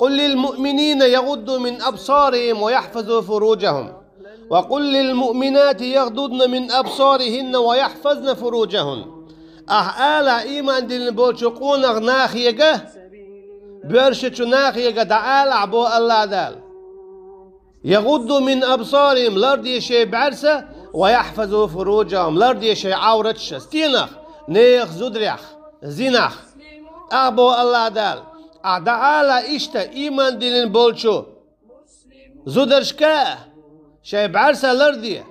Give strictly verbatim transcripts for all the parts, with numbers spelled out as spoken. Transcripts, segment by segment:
قل للمؤمنين يغضوا من أبصارهم ويحفظوا فروجهم وقل للمؤمنات يغضضن من أبصارهن ويحفظن فروجهن. Ахь ала ийман диллина болчу къонах нахега, боьршачу нахега дӀаала бо Аллах Дала. يغضوا من أبصارهم, ларде шайн бӀаьрса, ويحفظوا فروجهم, ларде шайн Ӏавраташ, стенах, нехан зударех, зинах. Ахь бо Аллах Дала, ахь дӀаала иштта ийман диллина болчу зударшка, шайн бӀаьрса ларде,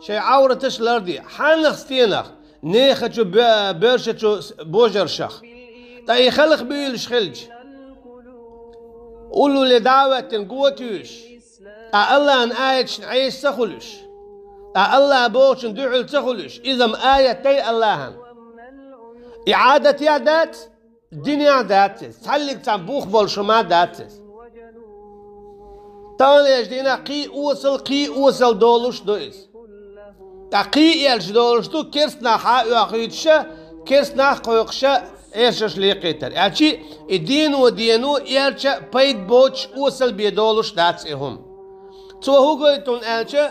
шайн Ӏавраташ ларде, хьанах стенах, нехачу бе-, боьршачу с-, божаршах. Ткъа и халха буьйлуш хилча, уллуле дӀа а веттина, го а туьйсуш, ткъа Аллахьан аяташна Ӏеса ца хуьлуш, ткъа Аллах бохучун дуьхьал ца хуьлуш, иза-м аят дай Аллахьан. И Ӏадатехь дац, динехь дац иза, цхьаллиг цхьана бух болуш хӀума дац иза. Таханлерчу дийнахь кхин а осал, кхин а осал долуш ду иза. Ткъа кхин а аьлча долуш ду, керстанах хьа а оьхуьйтуша, керстанах а кхойкхуша, Ӏершаш лекхийтар. Аьлчи, и дено, дено, аьлча пайда боцуш, осал бен долуш дац и хӀума. Цо хӀун гойту аьлча,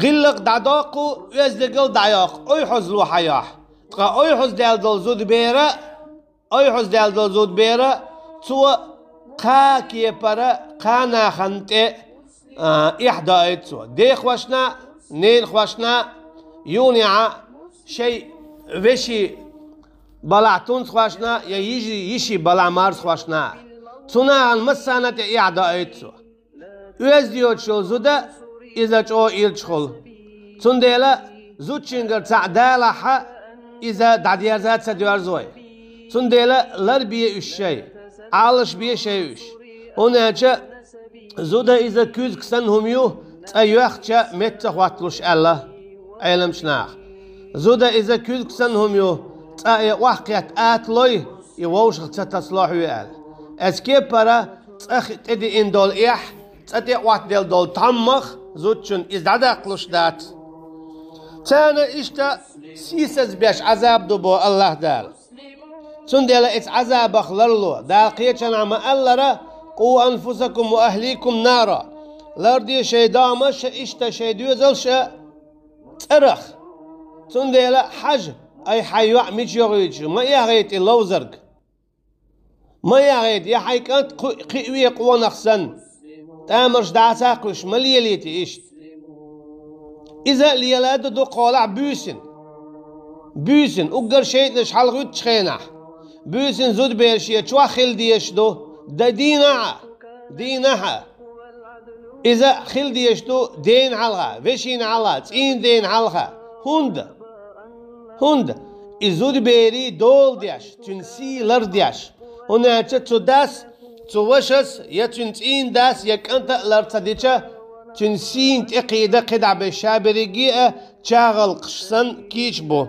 гӀиллакх дӀадоккху, оьздангалла дӀайоккху, ойхьазло хьайохьу. Ткъа ойхьаздаьлла долу зудабера, ойхьаздаьлла долу зудабера, цо кхаа кепара, кхаа нахана тӀе, а, эхь доуьйту цо. Дехошна, ненахошна, юханехьа шайн вешин балахь тунцхошна я йижи-, йишин балахь марзхошна. Цу нахана массарна тӀе эхь доуьйту цо. Оьзда йоцуш йолу зуда, иза чӀогӀа ирчахула. Цундела зудчуьнгара цхьаъ далахьа, иза дӀадерза а ца доьрзу вай. Цундела ларбе уьш шайн, Ӏалашбе шайн уьш. ХӀунда аьлча зуда иза куьзга санна хӀума ю, цкъа йоьхча метта ца хӀотталуш аьлла Ӏеламчу наха. Зуда иза куьзга санна хӀума ю, цкъа и охьакхетта аталой, и вовшах ца тасало хьоьга аьлла. Оцу кепара цкъа тӀедеана долу эхь, цкъа тӀе Ӏоттаделла долу тхьаммах зудчунна иза дӀадаккхалуш дац. Царна иштта сийсазбеш Ӏазаб ду боху Аллах Дала. Цундела оцу Ӏазабах ларло, Дала кхечанхьа ма-аллара: «Къу анфусакум ва ахликум нара». Ларде шайн домаш а, иштта шайн доьзалш а цӀарах. Цундела хьажа, ай хьайн йоӀ мича йохуьйтуш, ма эхийта и ловзарг. Ма яхийта, я хьайн кӀант кху-, кхиаве къонах санна. ТӀамарш дӀа а ца кхуьссуш, ма лелийта иштта. Иза а лела ду дукхахьолахь буьйсина. Буьйсина, уггар шайтӀанаш хьалагӀуьттучу хенахь. Буьйсина зудабер шен чохь хила дезаш ду, дан дийнахь а, дийнахь а. Иза хила дезаш ду дена хьалха, вешина хьалха, цӀийнан дена хьалха. ХӀунда? ХӀунда и зудаберий дола деш, цуьнан сий лардеш. ХӀунда аьлча цу дас, цу вашас, я цуьнан цӀийнан дас, я кӀанта а лар ца дича, цуьнан сийна тӀекхийда кхидӀа бен ша берриге а чагӀалкхаш санна кийча бу.